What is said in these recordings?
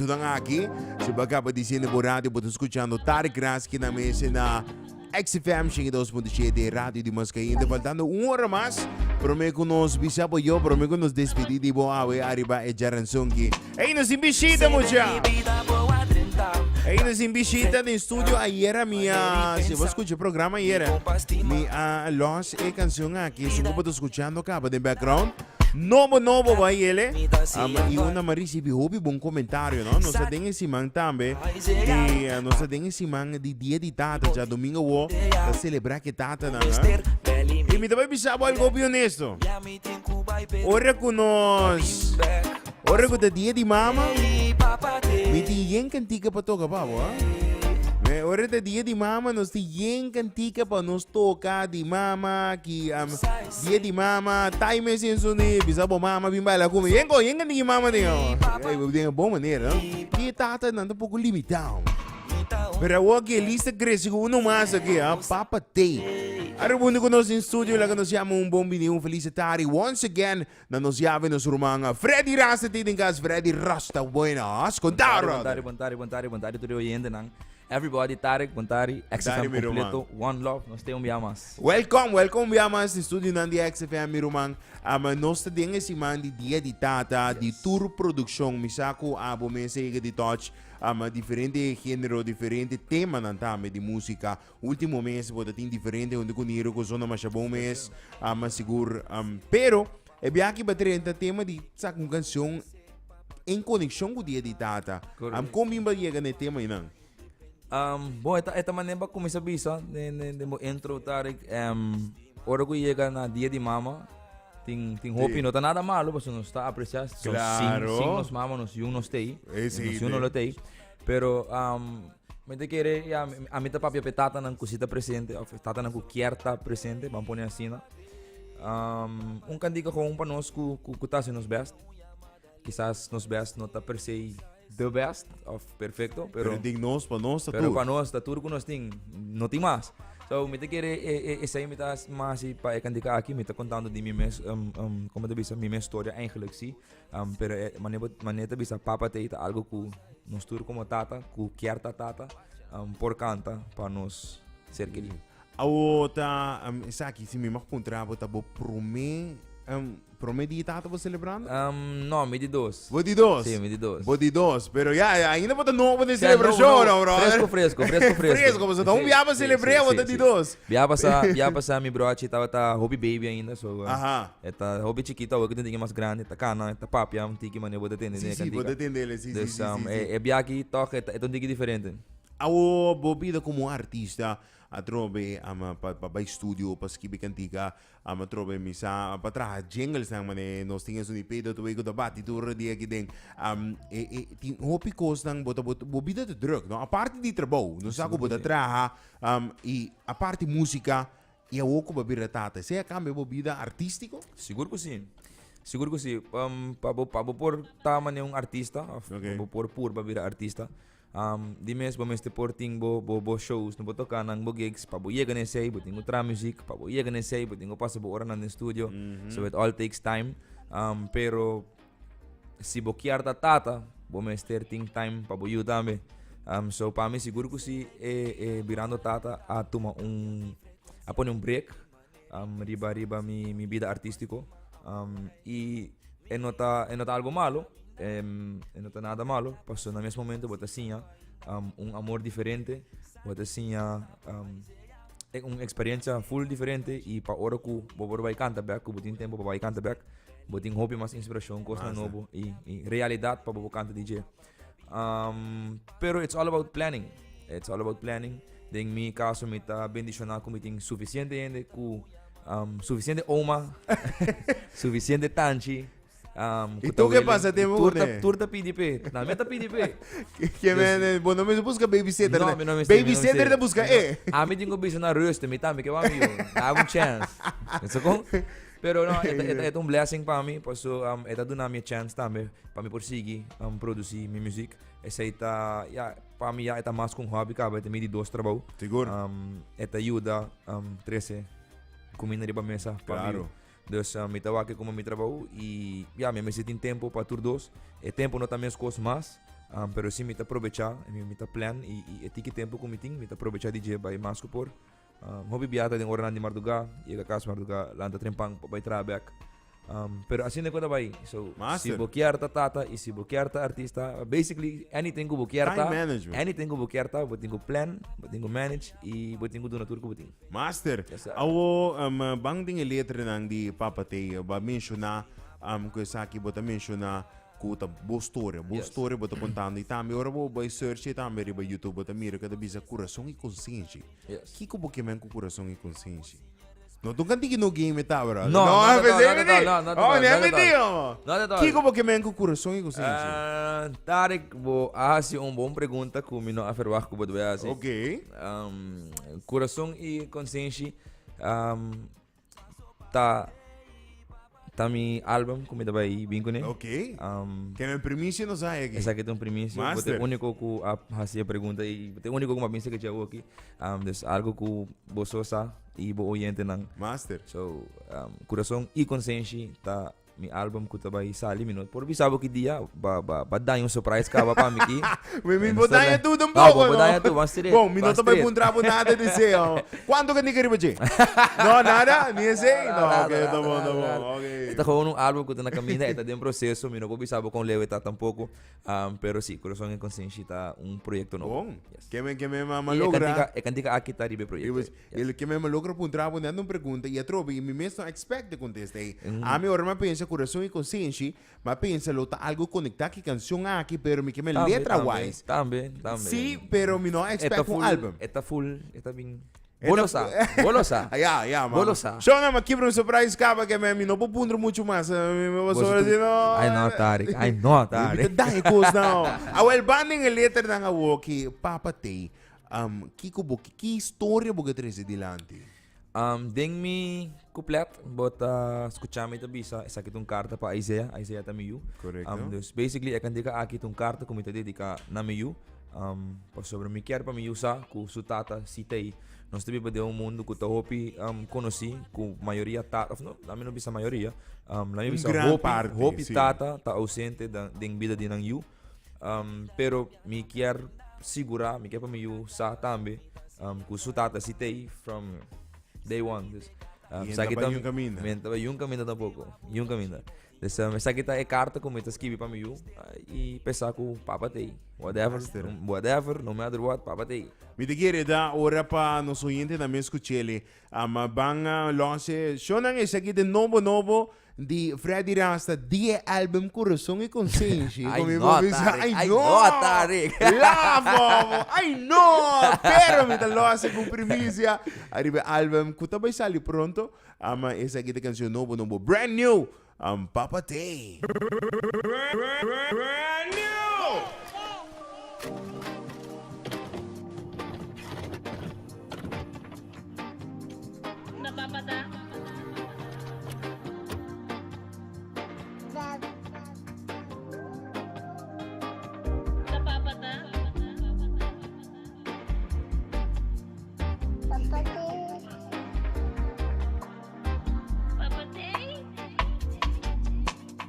momentonan aki. Si bo a caba di sende bo radio, bo ta scuchando Tarek Ras ki na mesa na XFM 102.7 radio di mas cayente. Faltando un hora mas, prome cu nos bisa bo yo, prome cu nos despedi di bo awe ariba e djaranzonki. Ey, nos tin bishita mucha! Ey, nos tin bishita den studio ayera mi a, si bo scucha e programa ayera, mi a los e cancion aki, si bo ta scuchando caba den background. Nobo nobo bai ele. Um, y una ma ricibi hopi bon comentario, no? Nos ta den e siman tambe di, eh, nos ta den e siman di Dia di Tata, ja domingo wo ta celebra ke tatanan, ha? Y mi ta bai bisa bo algo hopi honesto. Ora ku nos, ora ku ta Dia di Mama, mi tin yen kantika pa toka pa bo, ha? Me, ora ta Dia di Mama, nos tin yen kantika pa nos toka di mama, ki, um, Dia di mama, time sin suni, bisa bo mama bin baila ku mi. Yen ko, yen ka nigi mama tin awo. Ey, bo tin bon manera, no? Di tata nan ta poko limitao. Pero awo aki e lista crece ku uno mas aki, ha? Papa T. Arrebundi ku nos den studio, laga nos yama un bon bini, un feliz tarde. Once again, na nos yave nos ruman Freddy Rasta tin den kas. Freddy Rasta, buenas. Konta, brother. Bon tarde, bon tarde, bon tarde, bon tarde tur e oyentenan. Everybody, Tarek, bon tarde, Tarek, XFM mi ruman. completo, one love, nos te un bia mas. Welcome, welcome bia mas di studionan di XFM, mi ruman. Ama nos ta den e siman di Dia di Tata, di tur produccion. Mi sa cu abo mes a yega di touch ama diferente genero, diferente temanan tambe di musica. Ultimo mes bo ta tin diferente hunto cu Niro cu zona masha bon mes, ama sigur. Pero e bia aki ba drenta tema di saca un cancion en conexion cu Dia di Tata. Correcto. Con bin ba yega na e tema einan? Bon, e ta, e ta manera pa cuminsa bisa den, den, den bo intro, Tarek. Ora cu yega na Dia di Mama, tin, tin hopi, Sí. no ta nada malo, pasobra nos ta aprecia, so, sin, Claro. sin nos mama, nos yun no stay, Eh, sí, nos yun no sí. lo tey. Pero, mi ta kere, ya, mi, ami ta papia p'e tatanan cu si ta presente, of tatanan cu kier ta presente, ban pone asina. Un cantica gewoon pa nos cu, cu, cu ta haci nos best. Kisas nos best no ta per se the best of perfecto, pero, Pero tin nos, pa nos ta pero tur. pa nos ta tur ku nos tin, no tin mas. So mi ta kere e, e, esei mi ta mas si pa e kantika aki, mi ta kontando di mi mes, como ta bisa, mi mes storia eigenlijk si. Pero e mane bo, mane ta bisa papa tei ta algo ku nos tur komo tata, ku kier ta tata, por kanta pa nos ser kerí. Awo ta, esaki si mi mag puntra bo ta bo prome, Prome di tata bo celebrando? No, mi di dos. Bo di dos? Sí, mi di dos. Bo di dos. Pero ya, ainda bo ta nobo den Sí, nobo, celebracion, nobo. no, brother? Fresco, fresco, fresco, fresco. Fresco, pasobra ta un Sí, biaha pa sí, celebré, sí, bo ta sí, di sí. dos. Biaha pasa, biaha pasa mi brochi tabata hopi baby ainda, so, Aha. e ta hopi chikito, awor ku ta un tiki mas grandi, ta kana, e ta papia un tiki manera bo ta tende Sí, den e sí, bo ta kantika. tendele, sí, sí, Dus, sí, sí, sí. e biaha aki tòg e ta, e ta un tiki diferente. Awor bo bida komo artista atrobe ama pa pa bai studio pa skibi kantika Ama trobe mi sa pa traha jingles nan mane nos tin esun di Pedro Tuwe ku ta bati tur dia aki den. E e tin hopi kosnan bo ta bo bo bida ta druk no aparte di trabou nos sa ku bo ta traha i aparte musika i awor ku bo a bira tata esei a kambia bo bida artistiko? Sigur ku si sigur ku si pa bo pa bo por ta mane un artista of pa bo por purba bira artista Di mes bo mester por tin bo bo bo shows, no bo toca nan bo gigs, pa bo yega na esey bo tin cu traha muziek, pa bo yega na esey bo tin cu pasa bo oranan den studio, so it all takes time. Pero si bo kier ta tata, bo mester tin time pa bo yu tambe. So pa mi sigur cu si e e birando tata a tuma un a pone un break riba riba mi mi bida artistico y e no ta e no ta algo malo e no ta nada malo pasobra na mes momento bo ta siña un amor diferente bo ta siña un experiencia full diferente y pa ora cu bo por bay canta bek cu bo tin tempo pa bay canta bek bo tin hopi mas inspiracion cosnan nobo y y realidad pa bo por canta di dje. Pero it's all about planning. It's all about planning. Den mi caso mi ta bendiciona cu mi tin suficiente hende cu um, suficiente oma, suficiente tanchi. Y cu ta tú qué pasa tempo Tur ta, con tur ta pidi pe. Na mi ta pidi pe. Que men, bo no me busca babysitter. No, mi no mester, mi no Babysitter mester. ta busca e. A mi tin cu bisa na rust, mi tambe ke wami yo. Dame un chance. Eso con? Pero no, e ta, e ta, e ta un blessing pa mi, paso um, e ta duna mi e chance tambe pa mi por sigui um, produci mi muziek. Esei ta, ja, pa mi ya e ta mas ku un hobby kaba, e ta mi di dos trabou. Sigur. E ta yuda um, trese kuminda riba mesa pa mi. Claro. Dus mi ta wak komo mi trabou i ya, mi mester tin tempo pa tur dos. E tempo no ta meskos mas. Pero si mi ta probecha, mi mi ta plan y y e tiki tempo ku mi tin, mi ta probecha di dje bai mas ku por. Hopi bia ta den oranan di marduga, yega kas marduga, lanta trempan pa bai traha bek. Pero asina ku ta bai. So, si Master. bo kier ta tata y si bo kier ta artista, basically anything ku bo kier Time ta, management. anything ku bo kier ta, bo tin ku plan, bo tin ku manage y bo tin ku duna tur ku bo tin. Master, Yes, sir. awo ban den e letranan di Papa T, bo a menciona ku esaki bo ta menciona Ku ta bo storia, bo storia bo ta kontando i tambe ora bo bai search e tambe riba YouTube bo ta mira ku ta bisa kurason i konsenshi. Kiko bo ke men ku kurason i konsenshi? No ta un kantiki no game e ta brother. No, no, not at all, pensé not at all, no, not at Oh, all, ne not at mentí, all. homo. Not at all. Kiko bo ke men ku kurason i konsenshi? Ah, Tarek, bo a hasi un bon pregunta ku mi no a verwacht ku bo ta bai hasi. Ok. Kurason i konsenshi, Ta ta mi album ku mi ta bai bin kuné. Ok. Ke men primicia nos hay aki. Esaki ta un primicia. Bo ta Master. e úniko ku a hasi e pregunta i bo ta e úniko ku mi a bisa ke djawo aki. Dus algo ku bo so sa i bo oyentenan. Master. So, Kurason i Konsenshi ta Mi album ku ta bai sali, mi no por bisa bo ki dia, ba ba ba daña un surprise kaba pa mi ki. Mi mi bo daña tu No, tampoco, bo bo no. daña tu, ban straight, Bon, mi no ban ta bai straight. puntra bo nada di esei, oh. Cuanto ke nika riba dje? No, nada? Ni esei? No, Nada, ok, nada, ta bon, ta nada, bon, nada. ok. E ta gewoon un album ku ta na kaminda, e ta den proseso, mi no por bisa bo kon leu e ta tampoko. Pero si, Corazon en Consenshi ta un proyecto nobo. Bon. Yes. Ke men, ke men mama I e logra. kantika, e kantika aki ta riba e proyecto. Riba, Yes. El ke men logra puntra bo net un pregunta i atrobe i mi mes no expect de contesta ei. Ami ora mi a pensa Corazon y Consenshi, mi a pensa lo ta algo conecta ki cancion aki, pero mi ke men Tambe, letra tambe, wise. Tambe, tambe. Si, pero mi no E expect ta un full, album. E ta full, e ta bin. E Bo ta lo sa, bo lo sa. Ya, ya, Bo mama. lo sa. Shona, ma kibra un surprise kaba ke mi no por puntra mucho mas. Mi mi Bo sobra tu- si no. Ay no, Tarik. Ay no, Mi Tarik. ta daña kos nou. Awel, banden e letternan awoki, Papa T. Um, kiko bo, ki historia bo ke trese dilanti? Um, den mi kuplet, bo ta skucha mi ta bisa, esaki ta un karta pa Isaiah. Isaiah ta mi yu. Korekto. Um, dus basically e kantika aki ta un karta ku mi ta dedika na mi yu. Um, pasobra mi kier pa mi yu sa ku su tata si ta ei. Nos ta biba den un mundu ku ta hopi um, konosí, ku mayoria tata, of no, laat mi no bisa mayoria, um, laat mi Un bisa gran hopi, parti, hopi sí. tata ta ausente dan, den bida di nan yu. Um, pero mi kier sigurá, mi kier pa mi yu sa tambe um, ku su tata si ta ei from day one. Dus, um, Y en esaki ta ta bai un kaminda. Mi en ta bai un kaminda tampoco, un kaminda. Dus um, esaki ta e karta ku mi ta skibi pa mi yu i pensa ku papa ta ei. Whatever, Master. whatever, no matter what, papa ta ei. Mi ta kere da ora pa nos oyente tambe skuch'el. Ama ban a lòs shownan esaki den nobo nobo di Freddy Rasta di e album Corazon y Consenshi. Ay Como mi no, por bisa, Tarek. Ay Ay no, no, Tarek. Lafo, ay no. Pero mi ta lòs ku primisia ariba e album ku ta bai sali pronto. Ama esaki ta canción nobo nobo brand new. Am Papa T. Brand new! Na papa ta? Na papa ta? Papa te. Papa te?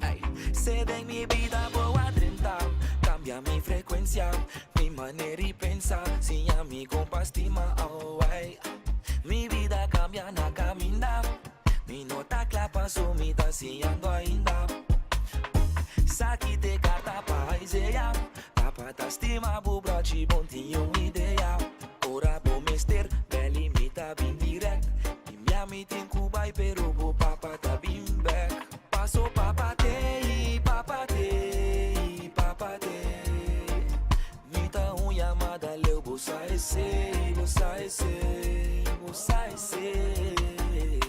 Ay, se den mi vida bo a drenta, cambia mi frecuencia, mi manera y pensa, siña mi compa stima, oh, ay. Mi vida cambia na caminda, mi no ta cla paso mi ta siñando ainda. Saki te carta pa Isaiah, papa ta stima bo brochi bon tin un idea. Ora bo mester bel mi ta bin direct, y mi a mi tin cu bai pero bo papa ta bin bek. Paso papa tei, papa tei, papa tei. Mi ta un yamada leu, bo sa esei, bo sa esei, bo sa esei.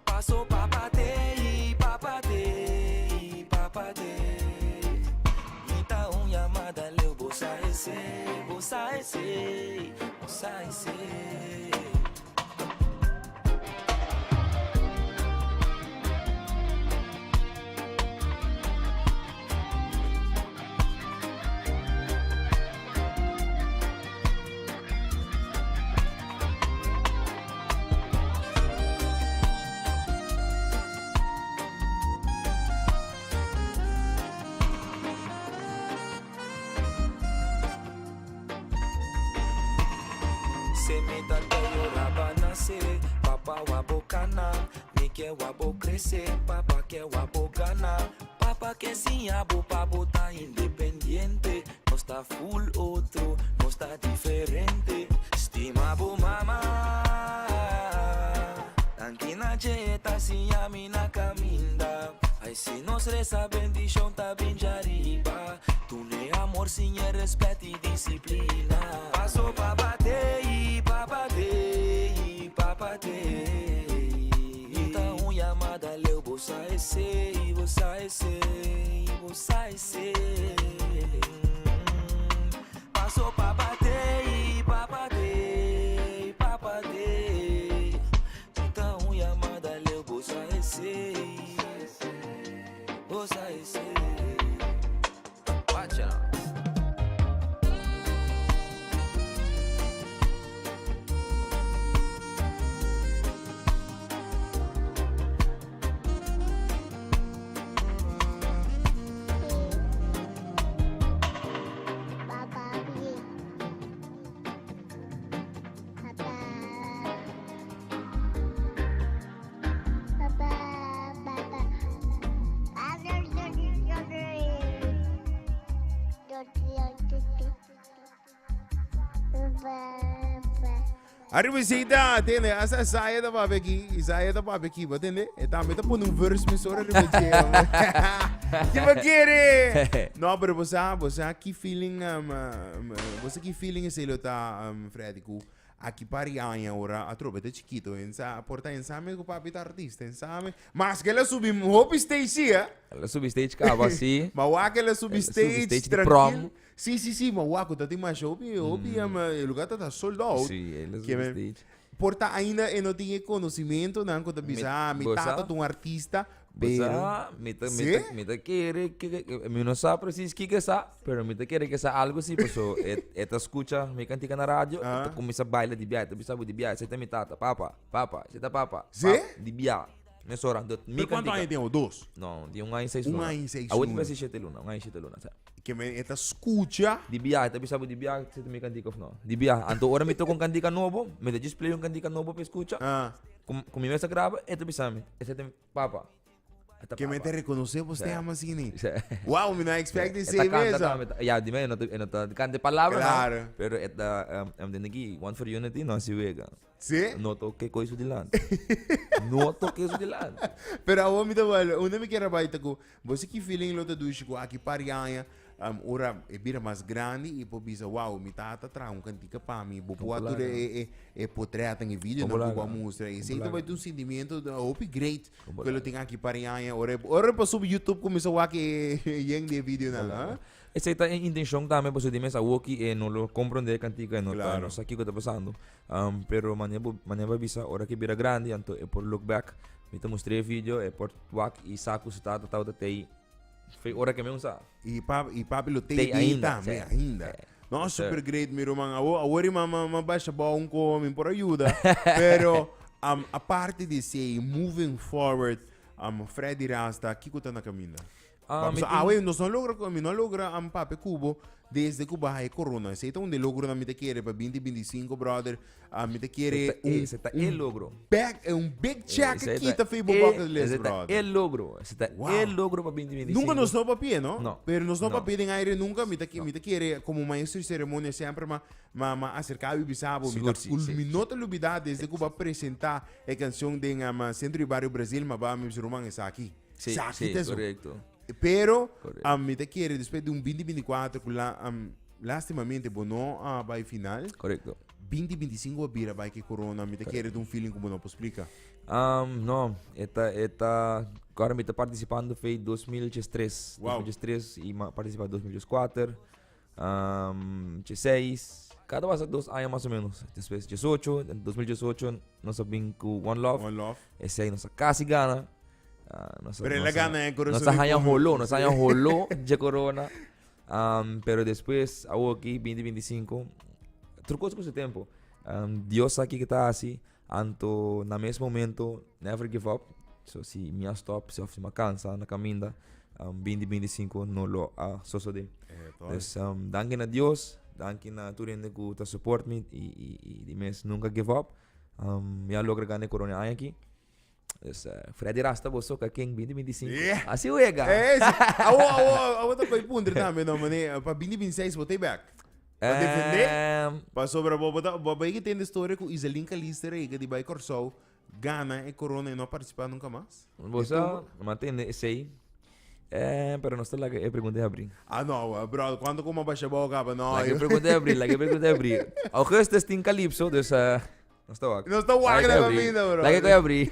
Paso papa tei, papa tei, papa tei. Mi ta un yamada leu, bo sa esei, bo sa esei, bo sa esei. P'esei mi ta te yora pa nase Papa wak bo kana Mi ke wak bo krese Papa ke wak bo gana Papa ke siña bo pa bo ta independiente Nos ta full otro, nos ta diferente Stima bo mama Danki na dje e ta siña mi na kaminda Ai si nos resa bendishon ta bin djariba Tune amor siña respet i disiplina Paso papa tei, papa tei, papa tei Mi ta un yamada leu bo sa esei, bo sa esei, bo sa esei Paso papa tei, papa tei, papa tei Mi ta un yamada leu bo sa esei, bo sa esei Watch out. Arriba visita, tende, hasta Isaiah ta papia aquí, Isaiah ta papia aquí, ba tende? E tambe ta pone un verse mi sora riba dje. Ki ba kere? No, pero bo sa, bo sa ki feeling, um, um, bo sa ki feeling esei lo ta, um, Freddy, ku Aki pari aña ora atrobe ta chikito en sa por ta en sa mes ku papi ta artista en sa mes maske el a subi hopi stage si eh. El a subi stage kaba si. Ma wak el a subi El a subi stage stage di trankil. prom. Si si si ma wak ku ta tin masha hopi hopi e lugar ta ta sold out. Si el a Ke subi men stage. por ta ainda e no tin e konosimento nan ku ta Mi bisa ah mi bo sa tata ta un artista Bo pero sa mi ta mi Si? ta mi ta kere ke ke mi no sa precies kiko e sa pero mi ta kere ke sa algo si paso e e ta skucha mi kantika na radio e ta Ah. kuminsá baila di bia e ta bisa bo di bia esei ta mi tata papa papa esei ta papa Si? papa di bia mesora anto mi Pero kuantu kantika aña e tin awo? Dos? No tin un aña i seis Un luna aña i seis awo tin luna. casi shete luna un aña i shete luna sa. Ke men e ta skucha. Di bia e ta bisa bo di bia esei ta mi kantika of no di bia anto ora mi toka un kantika nobo mi ta djis play un kantika nobo pa e skucha Ah. ku ku mi mes a graba e ta bisa mi esei ta mi Papa. Esta Que me papa. te reconoce vos te ama así. Sí. Wow, mi no expect Esta ese canta mesa. tambe ta- Ya, dime, no te, no te cante palabra, no. Claro. Pero esta, um, um, aquí, One for Unity, no así wega. Sí? No toque coiso delante. no toque eso delante. Pero awor mi ta wal, unda mi kier a bai ta ku, bo si ki feeling lo ta dushi ku aki par aña, um, ora e bira mas grandi i por bisa, wow, mi tata traha un kantika pa mi, bo por Como tur laga. e, e, e potretnan, e videonan Como ku bo a laga. mustra. I Como esei ta laga. bai ta un sentimiento da hopi great Como ku lo laga. tin aki par aña. Ora, ora pa subi YouTube kuminsa wak e yen di e videonan, ha? Esei ta e intencion tambe pasobra di mes awoki e no lo comprende e cantica e no ta Claro. no sa kico ta pasando. Um, pero mane bo mane bo a bisa ora ke bira grandi anto e por look back mi ta mustra e video e por wak i sa ku su tata tabata tei Fe ora ke mi usa. I papi, i papi lo tei Tei di ainda, tambe, sí. ainda. Sí. No, Yes, sir. super great, mi ruman. Awo, awor i mama, ma basha bou un ko, mi por ayuda. Pero, um, aparte di esei, moving forward, um, Freddy Rasta, kiko ta na kaminda? Ah, mi Pasobra tin- awe nos no logra, mi no logra um, papia ku bo desde ku baha e corona. Esei ta un di logronan mi ta kere pa 2025, brother. Ah, mi ta kere Ese ta- un, ese ta un e logro. Bag, eh, un big check Ese ta kita fi bo e- bucket list, ese ta brother. e logro. Ese ta Wow. e logro pa 2025. Nunca nos no papia, no? No. Pero nos no No. papia den aire nunca. Mi ta, mi ta kere como maestro de ceremonia sempre ma, ma, ma acerca y bisa bo. Mi Sigur, ta, si, cul- si, mi no ta lubida desde que va presenta e canción den um, Centro y Barrio Brasil, ma ba mi ruman esaki. Sí, Esaki sí, ta eso. correcto. Pero Correcto. um, mi ta kere después de un 2024 ku la, um, lastimamente bo no uh, bai final. Correcto. 2025 a bira bai ke corona, mi ta kere ta un feeling ku bo no por splika. Um, no, eta, eta, agora mi ta participando foi 2013. Wow. 2013 y ma participa 2014, um, 16, cada basa dos años más o menos. Después 18, en 2018 nos bin ku One Love. One Love. Ese ahí nos casi gana. Ah, nos, Pero él la gana, eh, corazón Nos de haña pueblo. holó, nos haña holó de corona. Um, pero después, awo aquí, 2025, trucos con su tiempo. Um, Dios aquí que está así, anto na mes momento, never give up. So, si mi a stop, si of si ma cansa na caminda, um, 2025 no lo a suceder. Eh, toch. Dus, um, danki na Dios. Danki na tur hende ku ta support mi i i i di mes nunka give up. Mi a logra gana e corona e aña aki. Dus Freddy Rasta boso ka ken binti binti sinku. Yeah. Asi wega. Eh, si. Awo, awo, awo ta koi puntra tambe no, mane, pa binti binti seis bo ta back. Pa defende? Pasobra bo bo ta, bo a yega tende storia ku Iselin Calister a yega di bai Kòrsou gana e corona y no a participa nunca mas? Bo sa, m'a tende esey. Eh, pero nos ta laga e pregunta habri. Ah no, bro, cuanto como basha bo caba? No. Laga e pregunta habri, laga e pregunta habri. Augustus tin Calypso, dus uh, nos ta wak. Nos ta wak na caminda, bro. Laga e habri.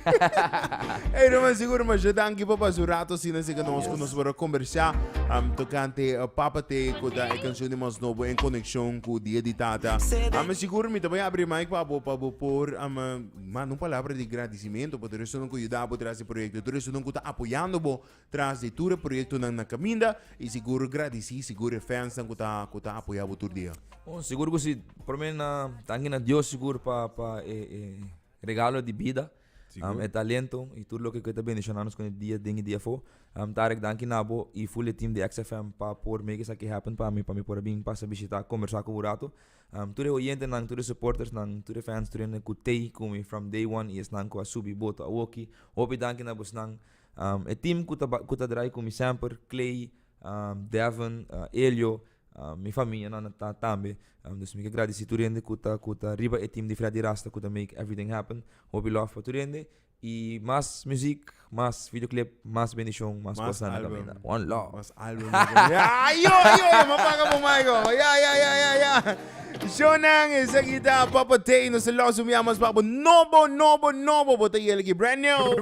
Hey, Roman, seguro, mas danki pa pasa un rato asina, así que nos, yes. nos por conversar um, tocante uh, Papa Te, cu ta e canción di mas nobo en conexión cu Dia di Tata. Um, seguro, mi ta voy abrir mic pa bo, pa bo por um, manda un palabra di gradicimento pa tur esun cu yuda bo tras di proyecto, tur esun cu ta apoyando bo tras di tur e proyectonan na caminda y sigur gradici sigur e fansnan cu ta cu ta apoya bo tur dia. Oh, sigur cu si. Prome na danki na Dios sigur pa pa e e regalo di bida, um, e talento y tur loke cu e ta bendiciona nos cu e dia den y dia afo. Um, Tarek danki na bo y full e team di XFM pa por make esaki happen pa mi, pa mi por a bin pasa bishita, combersa cu bo un rato. Um, tur e oyentenan, tur e supportersnan, tur e fans, tur hende cu tey cu mi from day one y esnan cu a subi boto awoki. Hopi danki na bosnan. Um, e team cu ta, cu ta draai cu mi semper, Clay, um, Devon, uh, Elio, um, mi familia nan ta tambe. Um, dus mi ke gradeci tur hende cu ta, cu ta riba e team di Freddy Rasta cu ta make everything happen. Hopi love pa tur hende. Y mas muziek, mas videoclip, mas bendicion, mas, Mas cosnan na album. caminda. One love. Mas album. Ya, yo, yo, yo, ma paga bo Michael. Ya, ya, ya, ya, ya. Shonan, esaki ta Papa T, nos ta los un biaha mas pa bo nobo, nobo, nobo, bo ta yel aki brand new.